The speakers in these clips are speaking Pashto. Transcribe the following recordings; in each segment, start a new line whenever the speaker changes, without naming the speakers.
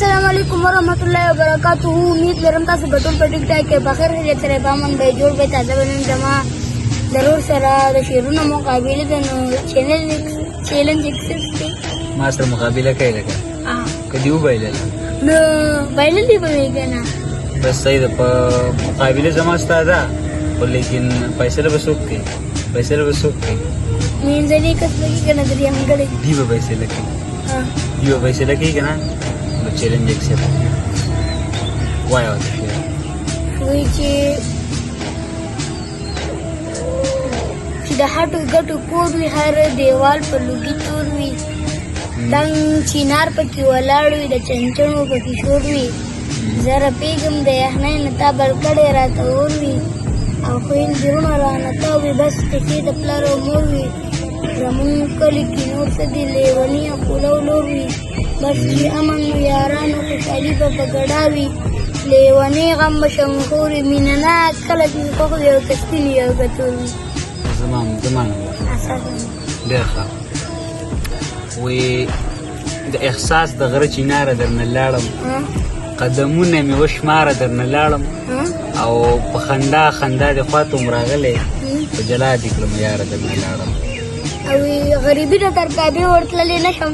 السلام علیکم ورحمت الله وبرکاته. امید لرم تاسو به ټول په ټیک ټاک کې بخیر خیریت سره په امن به جوړ به. تازه به نن زما ضرور سره د شعرونو مقابله ده، نو چیلنج اکسپټ دی.
ما سره مقابله کوي لکه که دې وبایلله؟
نو بایللې به وي که نه؟
بس صحیح ده، په مقابله زما ستا ده، خو لیکن فیصله به څوک کوي؟ فیصله به څوک کوي؟
منځنی کس به کوي که نه درېیمګړی؟
دی به فیصله کوي. دی به فیصله کوي که نه؟ نو چیلنج اکسپټ. وایه ورته شعر.
وایي چې د هټو ګټو کور وي، هر دیوال په لوګي تور وي، دنګ چینار پکې ولاړ وي، د چنچڼو پکې شور وي، زه رپېږم د یخنۍ نه تا بل کړی راته اور وي، او خویندې وروڼه رانه تاو وي، بس قصې د پلار او مور وي. زمونږ کلي کې نور څه دي، لیوني او پلو لور وي، بس چې امن وي یارانو، خوشحالي به په ګډا وي، لیونی غم به شمخور وي، مینه ناک کله چې خوښ وي او که سپین وي او که تور وي.
زما نه ډېر ښه. وی د احساس د غره چیناره درنه لاړم، قدمونه مې وشماره درنه لاړم، او په خندا خندا د خواته هم راغلی، په جلا دې کړم یاره درنه لاړم.
او غریبي د تر کعبې ورتللی نه شم،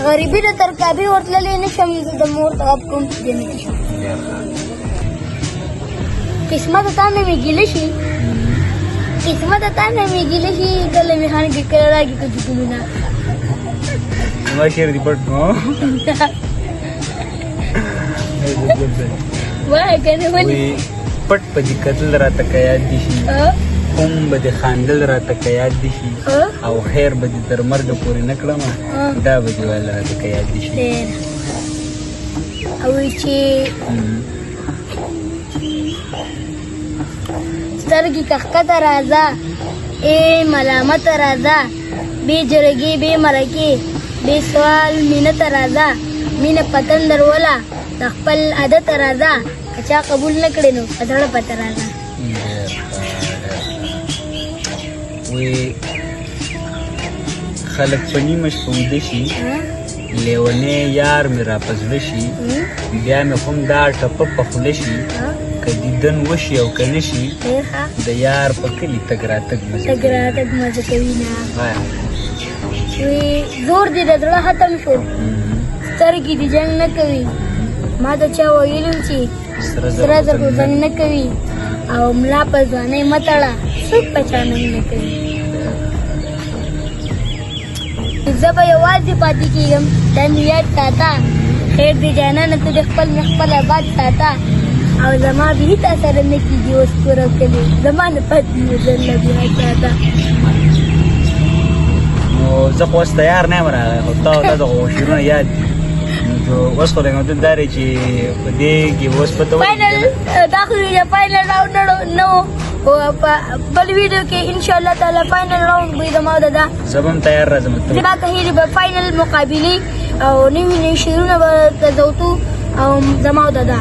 غریبي د تر کعبې ورتللی نه شم، زه د مور طواف کوم چې جنتي شم. قسمت تا نه مې ګیله شي، قسمت تا نه مې ګیله شي، کله مې خان کې کله راګي که چکونه.
زما شعر دې پټ نو
وایه که نه؟ ولې
پټ په دې کتل راته که یاد دي شي، هم به دې خاندل راته که یاد دي شي، او خیر به دې تر مرګه پورې نه کړم، دا به دې ویل راته که یاد دي شي.
او چې سترګې که ښکته راځه، ای ملامته راځه، بې جرګې بې مرکې بې سوال مینه ته راځه، مینه په تندر وله د خپل عادت راځه، که چا قبول نه کړې نو په زړه پته راځه.
وی خلک په نیمه شپه ویده شي، لیونی یار مې را په زړه شي، بیا مې هم دا ټپه په خوله شي، که دیدن وشي او که نه شي، د یار په کلي تګ راتګ مزه
تګ راتګ مزه کوي. نه وی زور دې د زړه ختم شو، سترګې دې جنګ نه کوي، ما ته چا ویلي چې سره زر خو زنګ نه کوي، او ملا په ځوانۍ مه تړه، څوک په چا ننګ نه کوي. زه به یوازې پاتې کېږم، دا مې یاد ساته، خیر دی جانانه ته دې خپل مې خپل آباد ساته، او زما به تا سره نه کېږي اوس پوره کلي، زما نه پاتې نظر له بیا ساته.
نو زه خو اوس تیار نه یم راغلی، خو تا تا ته خو شعرونه یاد دي، نو اوس خو لږ مطلب دا دی چې په دې کې اوس پته
فاینل دا خو یې فاینل راونډ نه و، په بل ویډیو کې ان شاء الله تعالی فاینل راونډ به زما ده.
زه به هم تیار راځم.
زما که هیلې به فاینل مقابلې او نوي نوي شعرونه به تزوتو او زما ده.